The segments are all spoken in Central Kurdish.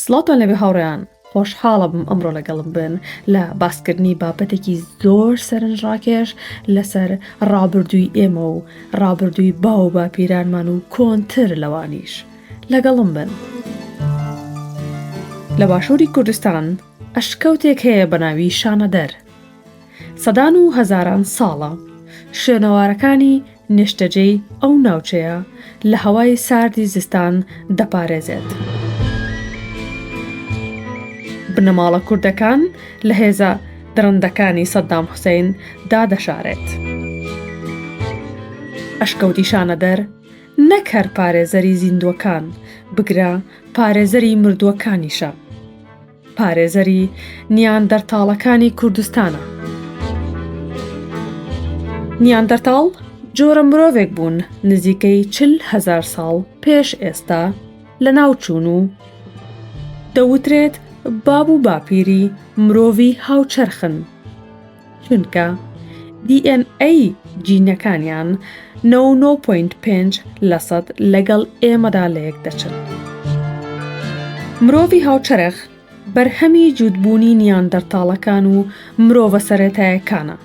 سڵاوتان لێبێ هاوڕێیان، خۆشحاڵەبم ئەمڕۆ لەگەڵم بن لە باسکردنی بابەتێکی زۆر سەرنجڕاکێش لەسەر ڕابردووی ئێمە و ڕابردووی باو و باپیرانمان و کۆنتر لەوانیش. لەگەڵم بن. لە باشووری کوردستان ئەشکەوتێک هەیە بە ناوی شانەدەر. سەدان و هەزاران ساڵە شوێنەوارەکانی نیشتەجێی ئەو ناوچەیە لە هەوای ساردی زستان دەپارێزێت. بنەماڵە کوردەکان لە هێزە دڕندەکانی سەدام حوسەین دادەشارێت. ئەشکەوتی شانەدەر نەک هەر پارێزەری زیندووەکان، بگرە پارێزەری مردووەکانیشە. پارێزەری نیاندەرتاڵەکانی کوردستانە. نیاندەرتاڵ جۆرە مرۆڤێک بوون نزیکەی 40 هەزار ساڵ پێش ئێستا لەناوچوون و دەوترێت باب و باپیری مرۆڤی هاوچەرخن. چونکە DNA جینەکانیان 99.5 لەسەد لەگەڵ ئێمەدا لەیەک دەچن. مرۆڤی هاوچەرخ بەرهەمی جووتبوونی نیاندەرتاڵەکان و مرۆڤە سەرەتایەکانە،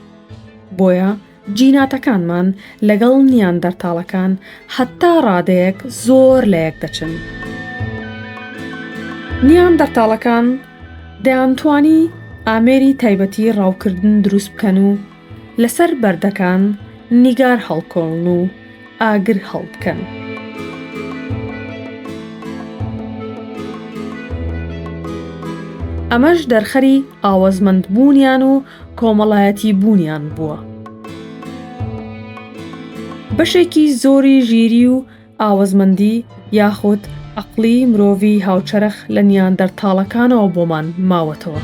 بۆیە جیناتەکانمان لەگەڵ نیاندەرتاڵەکان هەتا ڕادەیەک زۆر لەیەک دەچن. نیاندەرتاڵەکان دەیانتوانی ئامێری تایبەتی ڕاوکردن دروست بکەن و لەسەر بەردەکان نیگار هەڵکۆڵن و ئاگر هەڵبکەن. ئەمەش دەرخەری ئاوەزمەندبوونیان و کۆمەڵایەتی بوونیان بووە. بەشێکی زۆری ژیری و ئاوەزمەندی یاخود عەقڵی مرۆڤی هاوچەرخ لە نیاندەرتاڵەکانەوە بۆمان ماوەتەوە.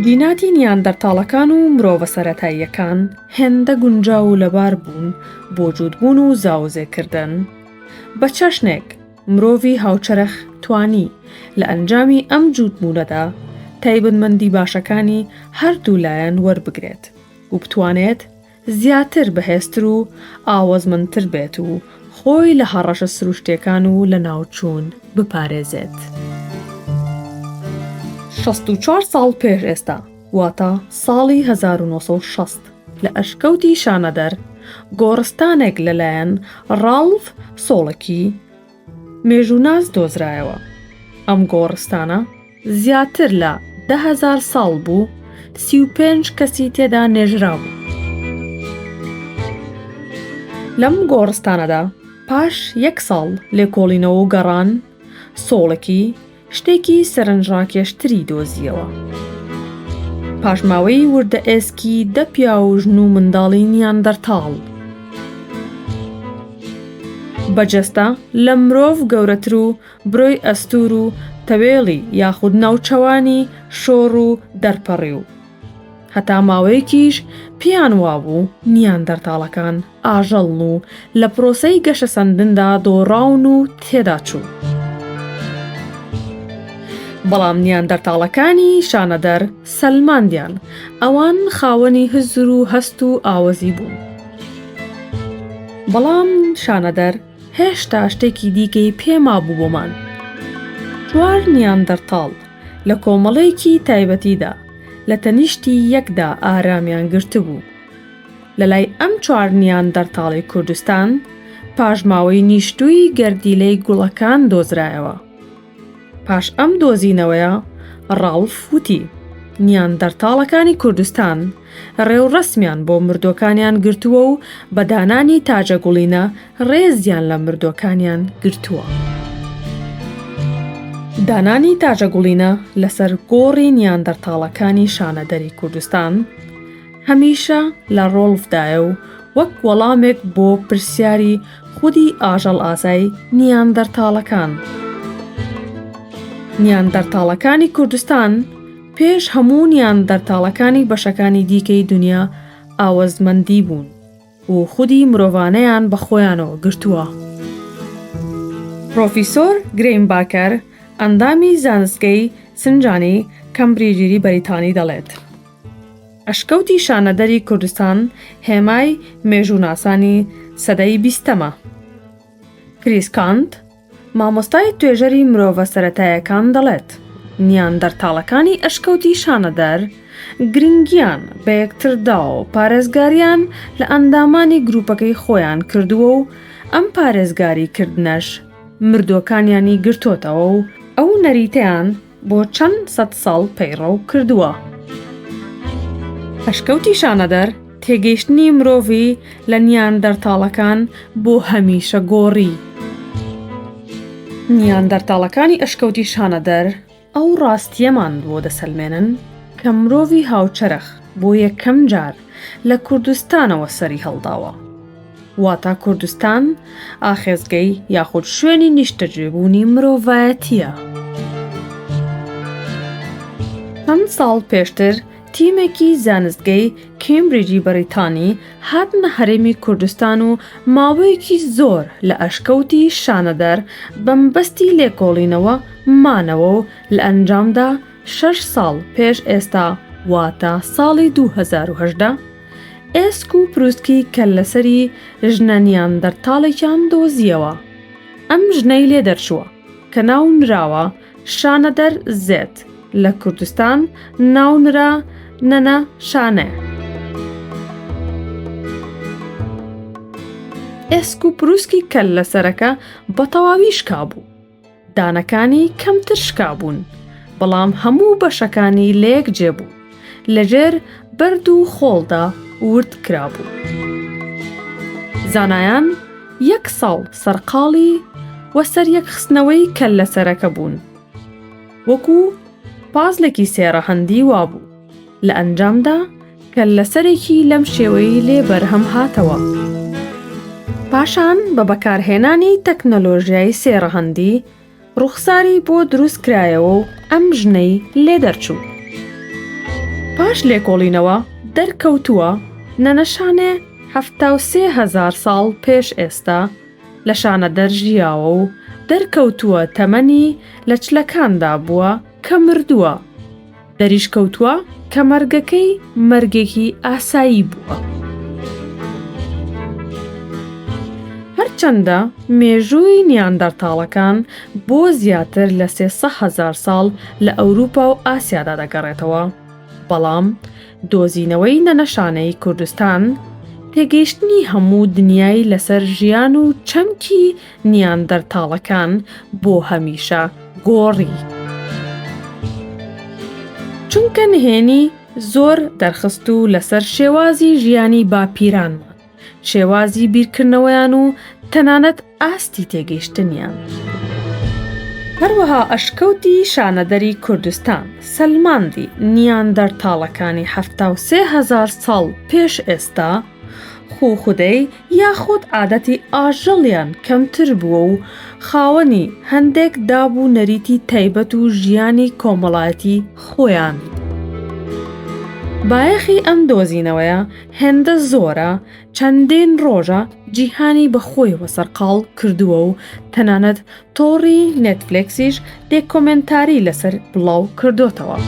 جیناتی نیاندەرتاڵەکان و مرۆڤە سەرەتاییەکان هێندە گونجاو و لەبار بوون بۆ جووتبوون و زاوزێکردن، بە چەشنێک مرۆڤی هاوچەرخ توانی لە ئەنجامی ئەم جووتبوونەدا تایبەتمەندی باشەکانی هەردوو لایەن وەربگرێت و بتوانێت زیاتر بەهێزتر و ئاوەزمەندتر بێت و خۆی لە هەڕەشە سروشتیەکان و لەناوچوون بپارێزێت. 64 ساڵ پێش ئێستا، واتە ساڵی 1960، لە ئەشکەوتی شانەدەر، گۆڕستانێک لەلایەن ڕاڵف سۆڵکی، مێژووناس دۆزرایەوە. ئەم گۆڕستانە زیاتر لە 10,000 ساڵ بوو 35 کەسی تێدا نێژرابوو. لەم گۆڕستانەدا پاش یەک ساڵ لێکۆڵینەوە و گەڕان، سۆڵکی شتێکی سەرنجڕاکێشتری دۆزییەوە. پاشماوەی وردە ئێسکی دە پیاو و ژن و منداڵی نیاندەرتاڵ. بە جەستە لە مرۆڤ گەورەتر و برۆی ئەستوور و تەوێڵی یاخود ناوچەوانی شۆڕ و دەرپەڕیو. هەتا ماوەیەکیش پێیان وابوو نیاندەرتاڵەکان ئاژەڵن و لە پرۆسەی گەشەسەندندا دۆڕاون و تێداچوون. بەڵام نیاندەرتاڵەکانی شانەدەر سەلماندیان ئەوان خاوەنی هزر و هەست و ئاوەزی بوون. بەڵام شانەدەر هێشتا شتێکی دیکەی پێ مابوو بۆمان. چوار نیاندەرتاڵ لە کۆمەڵەیەکی تایبەتیدا لە تەنیشتی یەکدا ئارامیان گرتبوو. لە لای ئەم چوار نیاندەرتاڵەی کوردستان، پاشماوەی نیشتووی گەردیلەی گوڵەکان دۆزرایەوە. پاش ئەم دۆزینەوەیە، ڕاڵف وتی، نیاندەرتاڵەکانی کوردستان ڕێوڕەسمیان بۆ مردووەکانیان گرتووە و بە دانانی تاجەگوڵینە ڕێزیان لە مردووەکانیان گرتووە. دانانی تاجەگوڵینە لەسەر گۆڕی نیاندەرتاڵەکانی شانەدەری کوردستان، هەمیشە لە ڕۆڵفدایە و وەک وەڵامێک بۆ پرسیاری خودی ئاژەڵئاسای نیاندەرتاڵەکان. نیاندەرتاڵەکانی کوردستان پێش هەموو نیاندەرتاڵەکانی بەشەکانی دیکەی دونیا ئاوەزمەندی بوون و خودی مرۆڤانەیان بە خۆیانەوە گرتووە. پرۆفیسۆر گرەیم باکەر، ئەندامی زانستگەی سنجانی کەمبریجیی بەریتانی دەڵێت، ئەشکەوتی شانەدەری کوردستان هێمای مێژووناسانی سەدەی بیستەمە. کریس کانت. مامۆستای توێژەری مرۆڤە سەرەتایەکان دەڵێت، نیاندەرتاڵەکانی ئەشکەوتی شانەدەر گرنگیان بە یەکتر داوە و پارێزگاریان لە ئەندامانی گروپەکەی خۆیان کردووە و ئەم پارێزگاری کردنەش مردووەکانیانی گرتۆتەوە و ئەو نەریتەیان بۆ چەند سەد ساڵ پەیڕەو کردووە. ئەشکەوتی شانەدەر تێگەیشتنی مرۆڤی لە نیاندەرتاڵەکان بۆ هەمیشە گۆڕی. نیاندەرتاڵەکانی ئەشکەوتی شانەدەر ئەو ڕاستییەمان بۆ دەسەلمێنن کە مرۆڤی هاوچەرخ بۆ یەکەم جار لە کوردستانەوە سەری هەڵداوە. واتا کوردستان ئاخێزگەی یاخود شوێنی نیشتەجێبوونی مرۆڤایەتییە. چەند ساڵ پێشتر تیمێکی زانستگەی کێمبریجی بەریتانی هاتنە هەرێمی کوردستان و ماوەیەکی زۆر لە ئەشکەوتی شانەدەر بەمەبەستی لێکۆڵینەوە مانەوە و لە ئەنجامدا شەش ساڵ پێش ئێستا واتە ساڵی 2018 ئێسک و پروسکی کەللەسەری ژنە نیاندەرتاڵێکیان دۆزییەوە. ئەم ژنەی لێ دەرچووە کە ناو نراوە شانەدەر زێد، لە کوردستان ناو نرا نەنە شانێ. ئێسک و پروسکی کەللەسەرەکە بە تەواوی شکابوو. دانەکانی کەمتر شکابوون، بەڵام هەموو بەشەکانی لەیەک جێ بوو، لەژێر بەرد و خۆڵدا ورد کرابوو. زانایان یەک ساڵ سەرقاڵی وەسەریەکخستنەوەی کەللەسەرەکە بوون، وەکوو پازلێکی سێ ڕەهەندی وابوو. لە ئەنجامدا کەللەسەرێکی لەم شێوەیەی لێ بەرهەم هاتەوە. پاشان بە بەکارهێنانی تەکنەلۆژیای سێ ڕەهەندی ڕوخساری بۆ دروست کرایەوە و ئەم ژنەی لێ دەرچوو. پاش لێکۆڵینەوە دەرکەوتووە نەنەشانێ 73 هەزار ساڵ پێش ئێستا لە شانەدەر ژیاوە و دەرکەوتووە تەمەنی لە چلەکاندا بووە کە مردووە. دەریشکەوتووە کە مەرگەکەی مەرگێکی ئاسایی بووە. هەرچەندە مێژووی نیاندەرتاڵەکان بۆ زیاتر لە 300 هەزار ساڵ لە ئەوروپا و ئاسیادا دەگەڕێتەوە، بەڵام دۆزینەوەی نەنەشانەی کوردستان تێگەیشتنی هەموو دنیای لەسەر ژیان و چەمکی نیاندەرتاڵەکان بۆ هەمیشە گۆڕی. چونکە نهێنی زۆر دەرخست و لەسەر شێوازی ژیانی باپیرانمان، شێوازی بیرکردنەوەیان و تەنانەت ئاستی تێگەیشتنیان. هەروەها ئەشکەوتی شانەدەری کوردستان سەلماندی نیاندەرتاڵەکانی 73 هەزار ساڵ پێش ئێستا خوخودەی یاخود عادەتی ئاژەڵیان کەمتر بووە و خاوەنی هەندێک داب و نەریتی تایبەت و ژیانی کۆمەڵایەتی خۆیان. بایەخی ئەم دۆزینەوەیە هێندە زۆرە چەندین ڕۆژە جیهانی بە خۆیەوە سەرقاڵ کردووە و تەنانەت تۆڕی نێتفلێکسیش دێکۆمێنتاری لەسەر بڵاو کردۆتەوە.